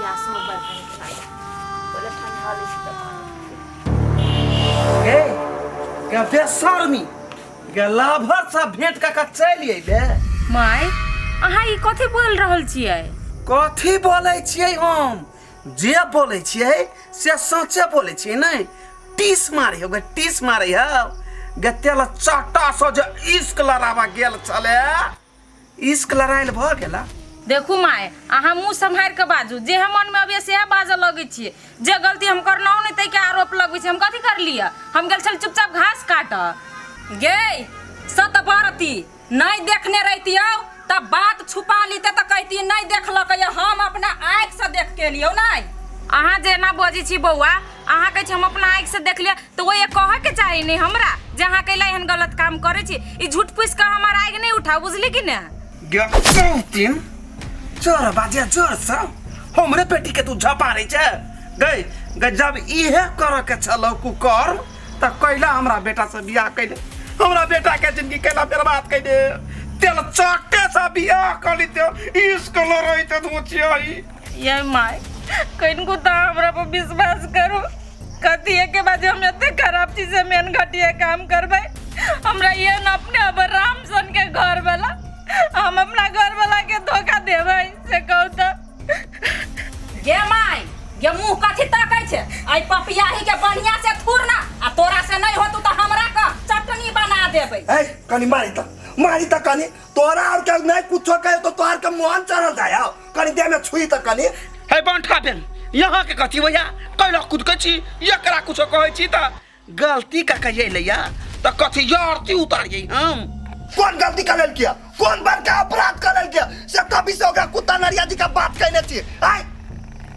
प्यासो बड़ कनिक लागल। पहिले ठंडा लै छी तऽ पानि गे गे बेशर्मी गे लाभर से भेंट कऽ के चलि अयले। माय, अहाँ ई कथी बोल रहल छियै? कथी बोलै छियै हम? जे बोलै छियै से सचे बोलै छियै। नहि टीस मारै हो गे, टीस मारै हो गे। तेल चट्टा से जे इश्क लड़ाबा गेल छलै, इश्क लड़ाइल भऽ गेला। देखू माय, अहाँ मुँह सम्हारि कऽ बाजू। जे हम मनमे अबैए सएह बाजऽ लगै छियै। जे गलती हम करलहुँ नहि ताहिके आरोप लगबै छी। हम कथी करलियै? हम गेल छली चुपचाप घास काटऽ। गे सतबरती, नहि देखने रहितियौ तऽ बात छुपा लीते तऽ कहिती नहि देखलकै, हम अपना आँखिसँ देख के एलियौ। नहि, अहाँ जेना बजै छी बौआ, अहाँ कहै छी हम अपना आँखिसँ देख लिअ, तऽ ओहि कहऽके चाही ने हमरा जे अहाँ कैला एहन गलत काम करै छी। ई झूठ फूसि कऽ हमर आगि नहि उठाउ, बुझली कि ने? गे तीन चोर बाजे जोर से हमरे बेटी के तू झपारे छे। गई गई, जब इहे करे के छलो कुकर्म त कैला हमरा बेटा से बियाह कैले? हमरा बेटा के जिंदगी कैला बर्बाद कैले? तेल चट्टे से बियाह कर लेते, इश्क लड़ैते धोचियाई। ये माय, कनिको तऽ हमरा पर विश्वास करू। कथी के बाद हम एते खराब चीज से मेन घटिया काम करबै? हमरा ये न अपने अब राम सन के घर वाला, हम अपना घर वाला के धोखा देबै से कहू तऽ? गे माय गे, मुंह कथी ताकै छै? एहि पपियाही के बढ़िया से थूर ना, आ तोरा से नहीं होतू तऽ हमरा का चटनी बना देबै। ए कनी मारी त, मारी त कनी। तोरा और के नहीं कुछो कहे तो तोहार के मोहन चढ़ल जाय। आओ कनी देह में छुई त कनी। हे बंठा बेन, यहाँ के कथी भैया कैला कुद के छी? एकरा कुछो कहै छी त गलती का कहिए लैया त कथी आरती उतारिए हम? कौन गलती कर लेल किया, कौन बड़का अपराध कर लेल किया से कभी से ओकरा कुत्ता नरिया जी का बात कहने छी? आय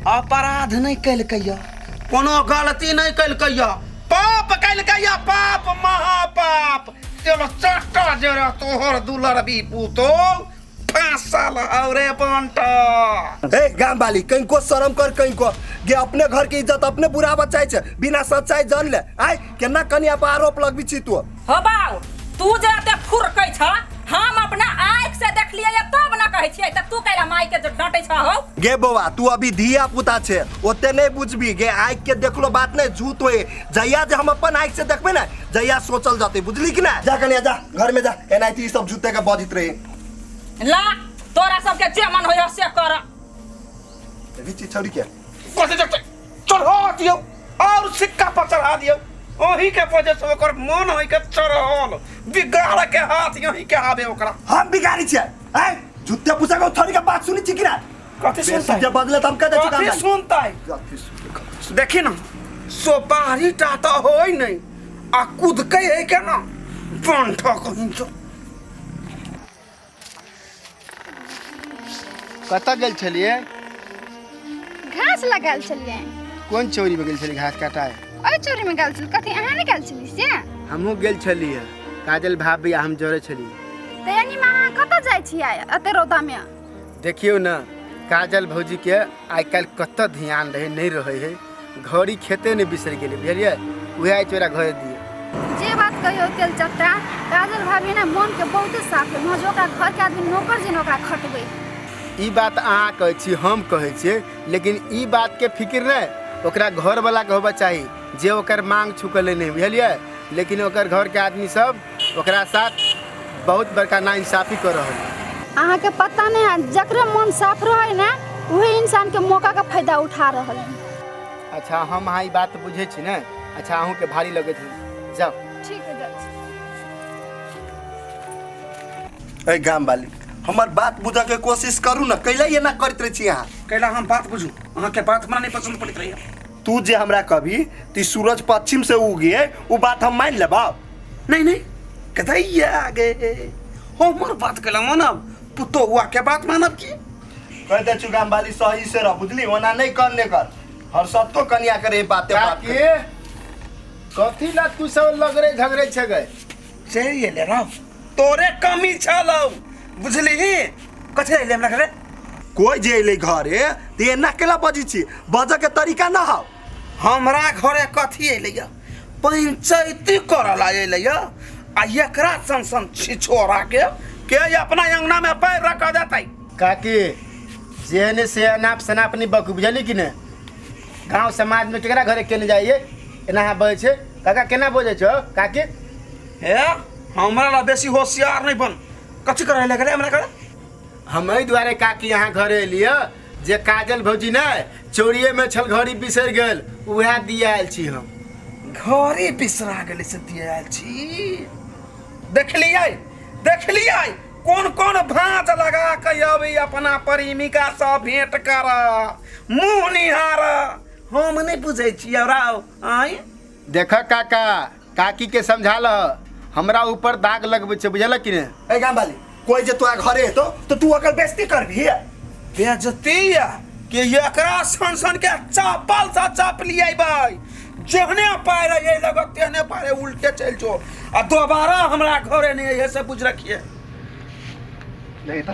अपराध नहीं कैलकै, कोनो गलती नहीं कैलकै, पाप कैलकै, पाप महापाप। चलो चट्टा जरा तोहर दुलरबी पुतो फांसल औरे बंटा। ए गाम वाली, कहीं शर्म कर कहीं को गे। अपने घर के इज्जत अपने बुरा बचाई छे बिना सच्चाई जान ले। आय केना कनिया पर आरोप लगबी छी तू? हो बाउ, तू जे एते फुरकै छ, हम अपना आँखि से देखलियै तब न कहै छियै, तऽ तू कैला माय के डाँटै छ हौ? गे बौआ, तू अभी धिया पुता छे, ओते नहीं बुझबी गे। आँख के देखलो बात नहीं झूठ होए। जहिया जे हम अपन आँख से देखबे ना, जहिया सोचल जाते, बुझली कि ना? जा कनिया, जा घर में जा। एनाहिते ई सब झूठे के बजित रही। ला तोरा सबके जे मन होय से कर। देखै छी छौड़ी के। कथी देखते? चढ़ा दियौ और सिक्का पर चढ़ा दियौ। ओही के वजह से ओकर मन होई के चढ़ल बिगाड़ के हाथ यही के आवे ओकरा। हम बिगाड़ी छियै? आँय झूठे पूछा के छौड़ी के बात सुनी छी कि ना? कथी सुनतै? जे बदले त हम कह दै छी। कथी सुनतै? देखी ना, सोपारी टा तऽ होय नहीं आ कुदकै है केना बंठ कहीं तो। कतऽ गेल छलियै? घास लगायल छलियै। कोन चौरी में गेल छलियै घास काटाय? ओहि चोरी में गेल छली। कथी, अहाँ नहि गेल छली से? हमहूँ गेल छलियै, काजल भाभी आ हम जोरे छलियै। तऽ यानी में अहाँ कतऽ जाइ छियै एते रौदा में? देखियौ ने काजल भौजीके आइ काल्हि कतऽ ध्यान रहै नहि रहै है, घड़ी खेते नहि बिसरि गेलै, बुझलियै? उएह आइ तोरा घरे दिए। जे बात कहियो तेल चट्टा, काजल भाभी ने मन के बहुते साफ है। मौज ओकरा घर के आदमी नौकर जेना ओकरा खटबै। ई बात अहाँ कहै छी, हम कहै छियै, लेकिन ई बातके फिक्र नहि ओकरा घरवलाके होबऽ चाही जे ओकर मांग छुकलै नहि, बुझलियै? लेकिन ओकर घरके आदमी सब ओकरा साथ बहुत बड़का नाइंसाफी कऽ रहल है। अहाँके पता नहीं है, जकरे मन साफ रहे ने वही इंसान के मौका का फायदा उठा रहल है। अच्छा, हम अहाँ ई बात बुझै छी ने। अच्छा, अहूँके भारी लगैत है, जाउ। ठीक है, जाइ छी। ए गाम वाली, हमर बात बुझऽ के कोशिश करू ने। कैला एना करैत रहै छी अहाँ? कैला हम बात बुझू? अहाँके बात हमरा नहीं पसंद पड़ैत रहैया। तू जे हमरा कभी ती सूरज पश्चिम से उगे, उ बात हम मान लेबा? नहीं नहीं, कथैया गे, हमर बात कैला मानब, पुतोहुआ के बात मानब की? कह दे छु गाम वाली, सही से रह, बुझली? ओना नहीं कर ने कर हर सत्तो कनिया करे बाते बात काकी, कथी ला तू सब लगरे झगड़े छे गए? चलि एले राव, तोरे कमी छलौ, बुझलिही? कथी एले हमरा घरे? कोई जे एलै घरे त एना केला बजै छी? बजऽ के तरीका न हौ। हमरा घरे कथी एलै या? पंचायती करऽ ला एलै या, आ एकरा सन सन छिछोरा के अपना अंगना में पैर रख देतै। काकी, जे ने से अनाप शनाप नहीं बकू, बुझली कि नहि? गाँव समाजमे केकरा घरे केने जाइए एना अहाँ बजै छै? काका केना बजै छौ काकी? हे, हमरा ला बेसी होशियार नहीं बन। कथी करे लगले हमरा करे? हम एहि दुआरे काकी अहाँ घरे एलियै जे काजल भौजी ने चोरिएमे छल घड़ी बिसरि गेल, उएह दिया आयल छी हम। घड़ी बिसरा गेलै से दिया आयल छी। देखलियै, देखलियै कोन कोन भाँज लगा के अबै अपना प्रेमिका से भेंट कर मुँह निहार। हम नहीं बुझै छियै राव। आँय देख काका, काकी के समझा लह, हमरा ऊपर दाग लगबै छै, बुझल कि नहि? ए गाम वाली, कोई जे तोरा घरे हेतो तो तू ओकर बेइज्जती करबही? बेइज्जती कि एकरा सन सन के चप्पल से चप लियै भाई। जेहने पायरे ये लगत तेहने पायरे उल्टे चल जो आ दोबारा हमरा घरे नहीं है से बुझ रखिए। नहीं तो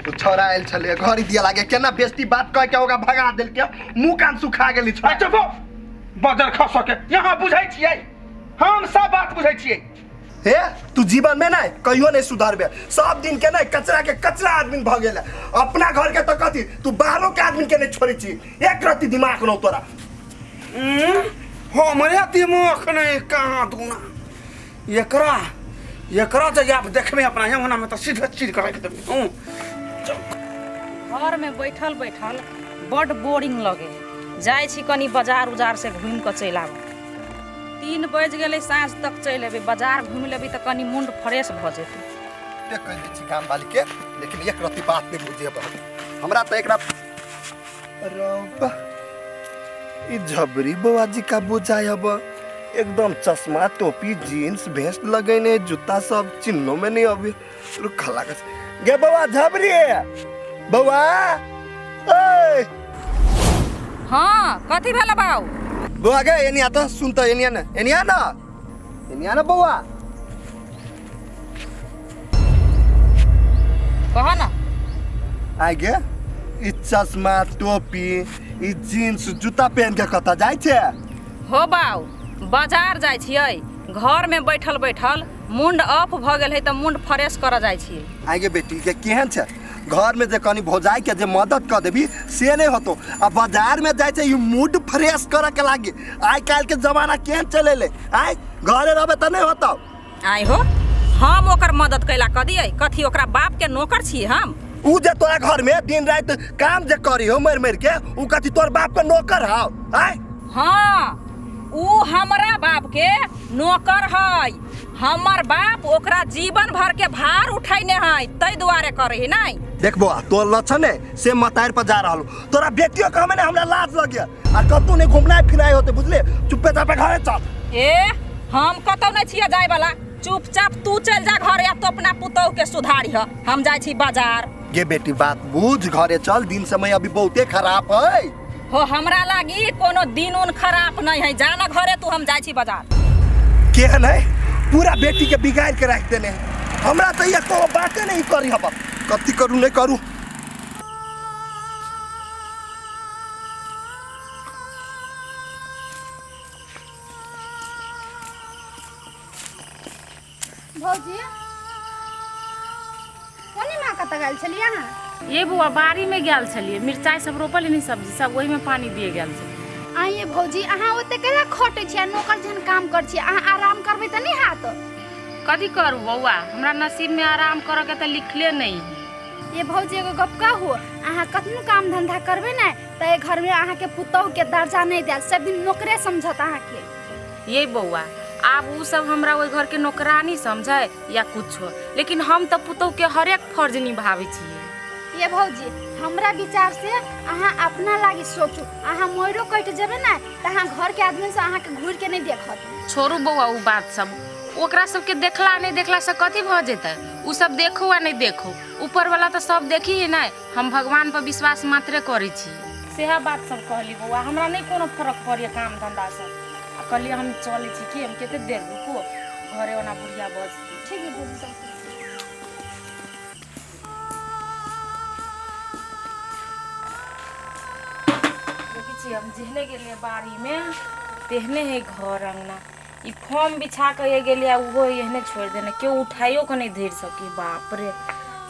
ओ छौड़ा आयल छलै घड़ी दिया लागे, केना बेइज्जती बात कह के ओकरा भगा देलकै, मुंह कान सुखा गेलै छौड़ा। अच्छा वो बदर खा सके यहाँ बुझै छियै, हम सब बात बुझै छियै। हे तू जीवन में नहीं कहियो नहीं सुधरबे, सब दिन के नहीं कचरा के कचरा आदमी भ गेल। अपना घर के तो कथी, तू बाहरों के आदमी के नहीं छोड़ै छी, एक रत्ती दिमाग न तोरा। हमरे दिमाग नहीं कहाँ दूना। एकरा एकरा जब आप देखबे अपना यमुना में तो सीधे चीर कर रख देबे। घर में बैठल बैठल बड बोरिंग लगे है। जाइ छी कनी बाजार उजार से घूमि कऽ चलि आबू। 3 बजि गेलै, साँझ तक चलि अयबै, बाजार घूमि लेबै तऽ कनी मूड फ्रेश भऽ जेतै। कते कहि दै छी गाम वाली के, लेकिन एक रत्ती बात नहीं बुझेब हमरा। तो एकरा रौबा ई झबरी बौआ जी का बुझाय अब एकदम चश्मा टोपी जीन्स भेस्ट लगेने जूता सब चिन्हो में नहीं अभी रुखा लागत गे। बौआ झबरी बौआ, ए हँ, कथी भेल बाउ? बौआ गे, एनी आता सुन त, एनी ना, एनी ना, एनी ना बौआ। कह न। आइ गे, ई चश्मा टोपी ई जीन्स जूता पहन के कतऽ जाइ छै? हो बाउ, बाजार जाइ छियै। घरमे बैठल बैठल मूड ऑफ भऽ गेल है तऽ मूड फ्रेश करऽ जाइ छियै। आइ गे बेटी के, केहन छै? घर में जे कनी भौजाई के जे मदद कर देबी से नहीं होतो, आ बाजार में जाइ छै ई मूड फ्रेश करे के लागी। आइ काल्हि के जमाना केहन चलेले, आइ घरे रहबे तऽ नहीं होतो। आइ हो, हम ओकर मदद कैला कऽ दियै? कथी ओकरा बाप के नौकर छियै हम? उ जे तोरा घर में दिन रात काम जे करी हो मर मर के, उ कथी तोर बाप के नौकर हौ? आइ हाँ, उ हमरा बाप के नौकर है। हमर बाप ओकरा जीवन भर के भार उठैने है, ताहि दुआरे करे है नहीं। देख बौआ, तोर लक्षण है से मतार पर जा रहल। तोरा बेटियो के हमें हमरा लाज लगे आ कतौ नहीं घुमनाइ फिरनाइ होते, बुझले? चुप्पे चापे घरे चल। ए, हम कतौ नहीं छियै जाय वाला। चुपचाप तू चल जा घर या तो अपना पुतोह के सुधारिह, हम जाइ छी बाजार। गे बेटी, बात बुझ, घरे चल, दिन समय अभी बहुते खराब है। हो, हमरा लागी कोनो दिन उन खराब नहीं है। जा ना घरे तू, हम जाइ छी बाजार। केहन है, पूरा बेटी के बिगाड़ के रख देने है। हमरा तो ये कोनो बाते नहीं करी हब, कथी करू नहीं करू। भौजी, कोनी माँ कतऽ गेल छलियै अहाँ? ये बौआ, बाड़ी में गेल छलियै, मिरचाइ सब रोपल है सब्जी सब, ओहिमे पानी दिए गेल छलियै। आइए भौजी, अहाँ ओते केना खटै छियै आ नौकर जेहन काम करै छियै? अहाँ आराम करबै तऽ नहि हैत? कथी करू बौआ, हमरा नसीब में आराम करऽ के तऽ लिखले नहीं है। ये भौजी, एगो गप कहू? अहाँ कतनो काम धंधा करबै ने तऽ एहि घरमे अहाँके पुतोहके दर्जा नहि देत, सब दिन नौकरे समझत अहाँके। ये बौआ, आब उ सब हमरा ओहि घर के नौकरानी समझे या कुछो, लेकिन हम तऽ पुतोह के हरेक फर्ज निभाबै छियै। ये भौजी, हमरा विचार से अहाँ अपना लागी सोचू। अहाँ मरो कटि जेबै ने तऽ अहाँ घरके आदमी से अहाँके घूरि के नहि देखत। छोड़ू बौआ उ बात सब, ओकरा सबके देखला नहीं देखला से कथी भऽ जेतै? उ सब देखो आ नहीं देखो, ऊपर वाला तऽ सब देखी है नहीं। हम भगवान पर विश्वास मात्रे करै छी। सएह बात सब कहली बौआ, हमरा नहि कोनो फरक पड़ैए काम धन्धासँ। आ कहलियै हम चलै छी कि हम कते देर रुकू घरे, ओना बुढ़िया बजती। ठीक है भौजी, सब देखै छियै, हम जेहने गेलियै बाड़ीमे तेहने है घर अङ्गना। ई फॉर्म बिछा कऽ गेलियै, ओहो एहने छोड़ि देने, केओ उठाइयो कऽ नहि धरि सकी। बाप रे,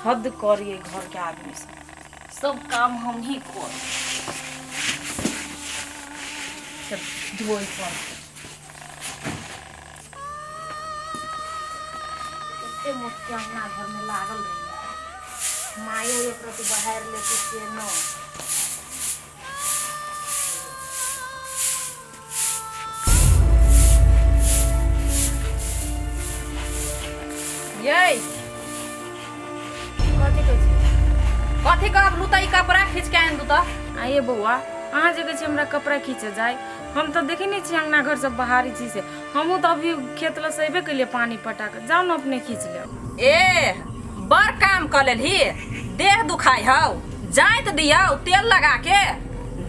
हद करियै घरके आदमी सब। सब काम हम ही कर धोइ पड़तै। एते मोटके अंगना घरमे लागल रहैया, मायो एक रति बहारि लेतै से न। यै, कथी कहै छी? कथी करब? लू तऽ ई कपड़ा खींच के आनि दू तऽ। आइए बौआ, अहाँ जे कहै छी हमरा कपड़ा खींचे जाय, हम तऽ देखै नहि छी अङ्गना घर सब बहारी छी, से हमहूँ तऽ अभी खेत लग से अयबे केलियै पानी पटा कऽ। जाउ ने, अपने खींच लेब। ए, बड़ काम कऽ लेलही, देह दुखाइ हौ। जाइत दियौ तेल लगा के।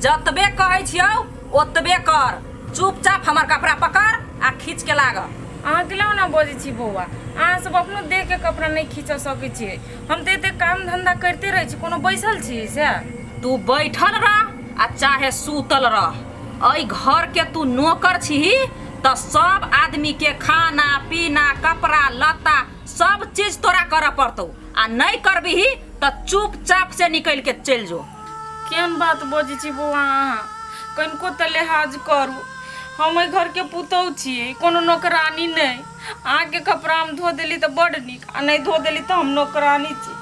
जतबे कहै छियौ ओतबे कर। चुपचाप हमर कपड़ा पकड़ आ खींच के लाग। अहाँ केला ओना बजै छी बौआ? अहाँ सब अपनो देहके कपड़ा नहि खींच सकै छियै। हम तऽ एते काम धंधा करिते रहै छी, कोनो बैसल छी से? तू बैठल रह आ चाहे सूतल रह, एहि घर के तू नौकर छीही तऽ सब आदमी के खाना पीना कपड़ा लत्ता सब चीज तोरा करऽ पड़तौ, आ नहि करबिही तऽ चुपचाप से निकलि के चलि जो। केहन बात बजै छी बौआ अहाँ? कनिको तऽ लिहाज करू। हम एहि घरके पुतहु छियै, कोनो नौकरानी नहि। अहाँके कपड़ा हम धो देली तऽ बड्ड नीक, आ नहि धो देली तऽ हम नौकरानी छी?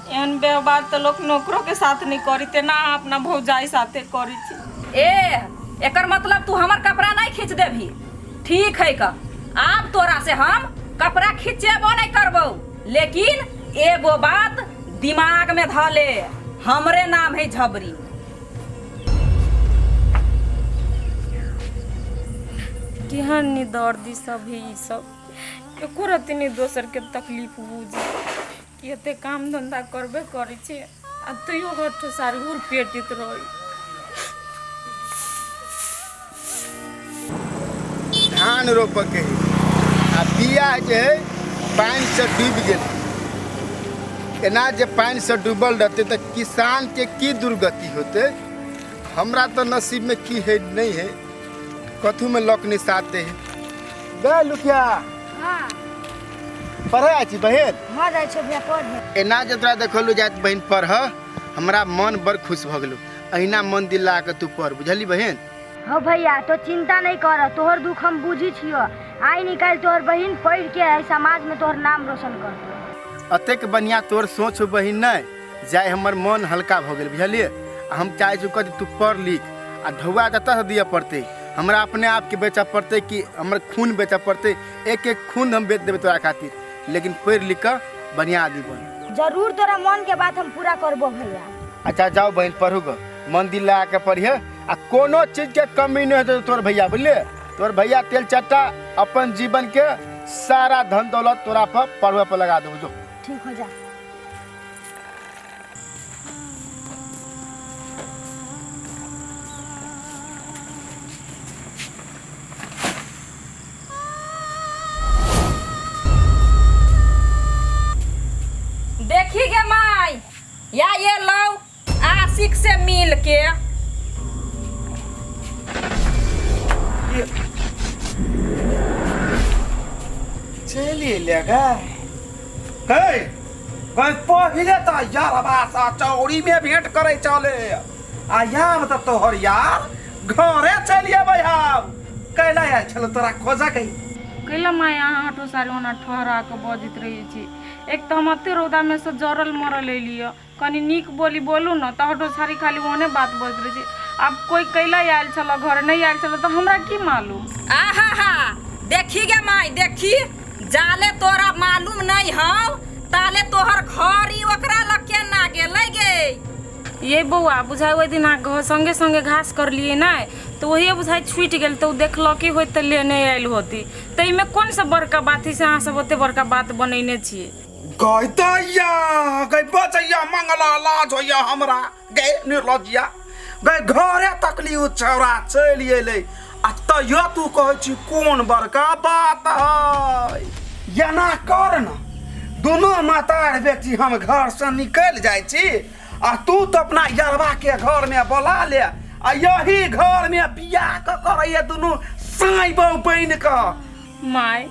एहन व्यवहार तऽ लोक नौकरोके साथ नहि करी, तेना अहाँ अपना भौजाइ साथे करै छी। ए, एकर मतलब तू हमर कपड़ा नहीं खींच देबही? ठीक है का, आब तोरा से हम कपड़ा खींचेबो नहीं करबो, लेकिन एगो बात दिमाग में धऽ ले, हमरे नाम है झबरी। केहन निदर्दी सब है ई सब, एको रत्ती नहि दोसरके तकलीफ बुझे कि एते काम धंधा करबे करै छै आ तैयो घर ठोसार घूर पेटित रहै। धान रोपऽ के है आ बिया जे है पानिसँ डूबि गेल। एना जे पानिसँ डूबल रहतै तऽ किसानके की दुर्गति होतै? हमरा तऽ नसीबमे की है नहि है, कथूमे लक नहि साथ दे है। गए लुकिया। हाँ। पढ़े आइ छी बहिन? हाँ, जाइ छौ भैया पढ़े। एना जे तोरा देखलू जाइत बहिन पढ़, हमरा मन बड़ खुश भऽ गेलौ। अहिना मन दिल लगा कऽ तू पढ़, बुझली बहिन? हो भैया, तो चिंता नहीं कर, तोहर दुख हम बुझी छियो। आइ निकालि तोहर बहिन पढ़ के एहि समाज में तोहर नाम रोशन करतो। अतेक बढ़िया तोर सोच हो बहिन, नहि जाय हमर मन हल्का भऽ गेल, बुझलियै? आ हम चाहै छी कथी, तू पढ़ लिख आ ढौआ कतऽसँ दिअ पड़तै? हमरा अपने आपके बेचऽ पड़तै कि हमर खून बेचऽ पड़तै? एक एक खून हम बेच देबै तोरा खातिर, लेकिन पढ़ि लिख कऽ बढ़िया आदमी बन। जरूर, तोरा मन के बात हम पूरा करबो भैया। अच्छा जाओ बहिन, पढ़ू गो, मन दिल लगा के पढ़िए आ कोनो चीज के कमी नहीं होते तोर भैया, बुझलिए? तोर भैया तेल चट्टा अपन जीवन के सारा धन दौलत तोरा पर पढ़वे पर लगा देबो। जो। ठीक हो जा। देखी गे माई, या ये लो आशिक से मिल के। चलि एलै गे। गै गै, पहिले तऽ यार सा चौरी में भेंट करै चले आ यार तऽ तोहर यार घरे चलि अबै। हम कैला आयल छलो तोरा खोजऽ गई। कैला माय अहाँ हटो सारी ओना ठहरा कऽ बजैत रहै छी? एक तऽ हम एते रौदामे सँ जरल मरल एलियै, कनि नीक बोली बोलू ने तऽ हटो सारी खाली ओहने बात बजैत रहै छी। आब कोइ कैला आयल छलऽ घरे, नहि आयल छलऽ तऽ हमरा की मालूम? आहा हा, देखी गे माई देखी, जाले तोरा मालूम नहीं हौ ताले तोहर घर ही ओकरा लग केना गेलै गे? ये बौआ, बुझाइ ओहि दिन अहाँ संगे संगे घास करलियै नहि तऽ ओहिए बुझाइ छुटि गेल, तऽ ओ देखलक होइत तऽ लेने आयल होती। ताहिमे कोन सब बड़का बात है से अहाँ सब ओते बड़का बात बनैने छियै? गई दैया गई, बचैया मंगला, लाज होइया हमरा गई निर्लज्जिया गई। घरे तकली उ छौड़ा चलि एलै आ तैयो तू कहै छी कोन बड़का बात है। एना कर न, दुनू मातार बेटी हम घरसँ निकलि जाइ छी आ तू तऽ अपना यरबा के घर में बोला ले आ यही घर में बियाह कऽ करैया दुनू साई बहु बनि कऽ। माय,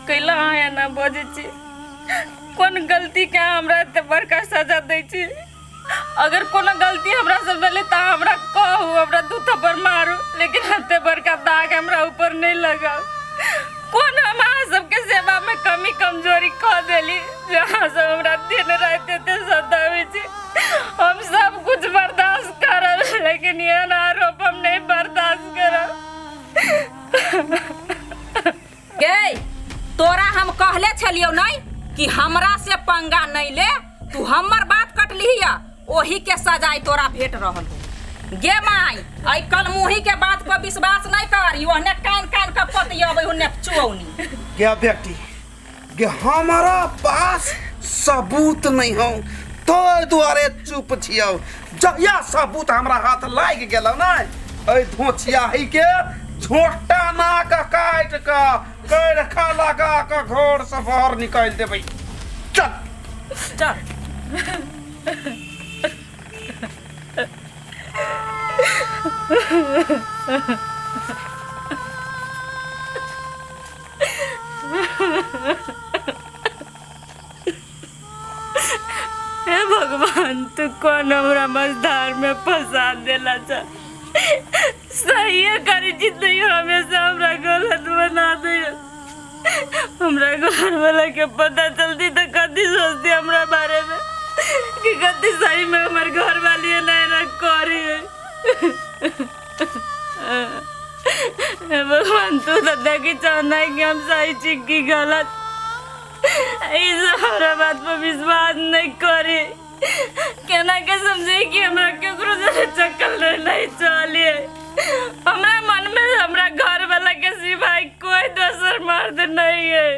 कैला अहाँ एना बजै छी? कोन गलतीके अहाँ हमरा एते बड़का सजा दै छी? अगर कोनो गलती हमरा से भेलै तऽ अहाँ हमरा कहू, हमरा दू थप्पड़ मारू, लेकिन एते बड़का दाग हमरा ऊपर नहि लगाउ। कोन हम अहाँ सबके सेवा में कमी कमजोरी कऽ देली जे अहाँ सब हमरा दिन राति एते सताबै छी? हम सब कुछ बर्दाश्त करब, लेकिन एहन आरोप हम नहि बर्दाश्त करब। गे, तोरा हम कहले छलियौ नहीं कि हमरा से पंगा नहीं ले, तू हमर बात कटलिही, ओही के सजाय तोरा भेट रहल हो। गे माई, ऐ कलमुही के बात पर विश्वास नहीं कर, ओहने कान कान के पतियबै ओने चुऔनी। गे बेटी गे, हमारा पास सबूत नहीं हो तो दुआरे चुप छियौ। जहिया सबूत हमरा हाथ लागि गेलौ ने, एहि धोचियाही के झोटा नाक काटि कऽ करखा लगा कऽ घर से बाहर निकालि देबै। चल चल। हे भगवान, तू कौन हमरा मझधार में फंसा देला छ? सही करी छी तैयो हमेशा हमरा गलत बना दे। हमरा घर वाला के पता चलती तो कथी सोचती हमरा बारे में कि कथी सही में हमर घर वाली नहीं ना करी। हे भगवान, तू तो देखी चाहना कि हम सही छी कि गलत। ई सब हमरा बात पर विश्वास नहीं करे। केना के समझे कि हमरा केकरो से चक्कर नहीं चले? हमरा मन में हमरा घर वाला के सिवाय कोई दोसर मर्द नहीं है।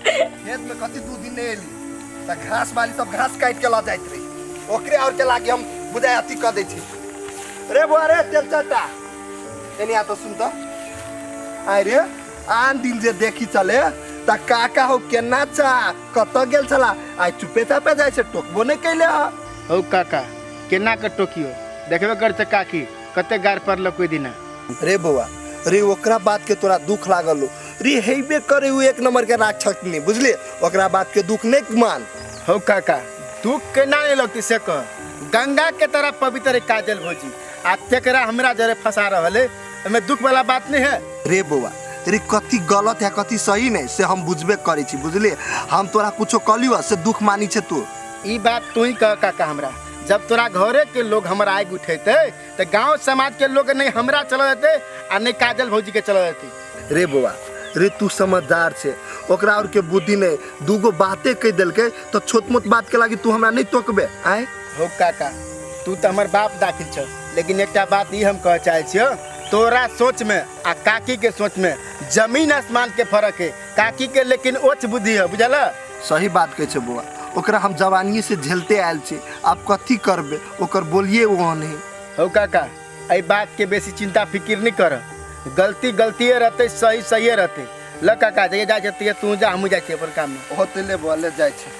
खेत में कथी 2 दिन नहीं एली त घास वाली सब घास काट के ल जाइत रही, ओकरे और के लागी हम बुझाय अथी क दै छी। रे बुआ रे तेल चटा एनी आ त सुन त आइ रे, आन दिन जे देखी चले त काका हो केना चा कत गेल छला, आइ चुपे चापे जाइ छै, टोकबो नहीं कैले ह। हौ काका, केना के टोकियो, देखबे कर छै काकी कते गार पड़ल कोई दिना। रे बौआ रे, ओकरा बात के तोरा दुख लागल हो रे, हेबे करे उ एक नंबर के राक्षस नहीं बुझले, ओकरा बात के दुख नहीं मान। हौ काका, दुख केना नहीं लगती से कह, गंगा के तरह पवित्र है काजल भौजी, आ तेकरा हमरा जरे फंसा रहल है, एमे दुख वाला बात नहीं है। रे बौआ रे, कथी गलत है कथी सही नहीं से हम बुझबे करै छी बुझले, हम तोरा कुछो कहलियो से दुख मानी छे तू। ई बात तू ही कह काका हमरा, जब तोरा घरे के लोग हमरा आगि उठेते तो गांव समाज के लोग नहीं हमरा चल देते आ नहीं काजल भौजी के चल देते। रे बौआ रे, तू समझदार छे, ओकरा और के बुद्धि नहीं, दूगो बातें कह देलके तो छोट मोट बात के लागी तू हमरा नहीं टोकबे आय। हो काका, तू तो हमर बाप दाखिल छ, लेकिन एकटा बात ई हम कह चाहे छियो, तोरा सोच में आ काकी के सोच में जमीन आसमान के फर्क है, काकी के लेकिन ओछ बुद्धि है बुझल। सही बात कहै छे बौआ, ओकरा हम जवानी से झेलते आयल छी, आब कथी करबे, ओकर बोलिए वो नहीं। हो काका, एहि बात के बेसी चिंता फिकिर नहीं कर, गलती गलतिए रहते, सही सही रहते। ल काका, जइए जाइ छै तू जा, हमहूँ जाइ छियै अपन काम में। होते ले बौआ, ले जाइ छै।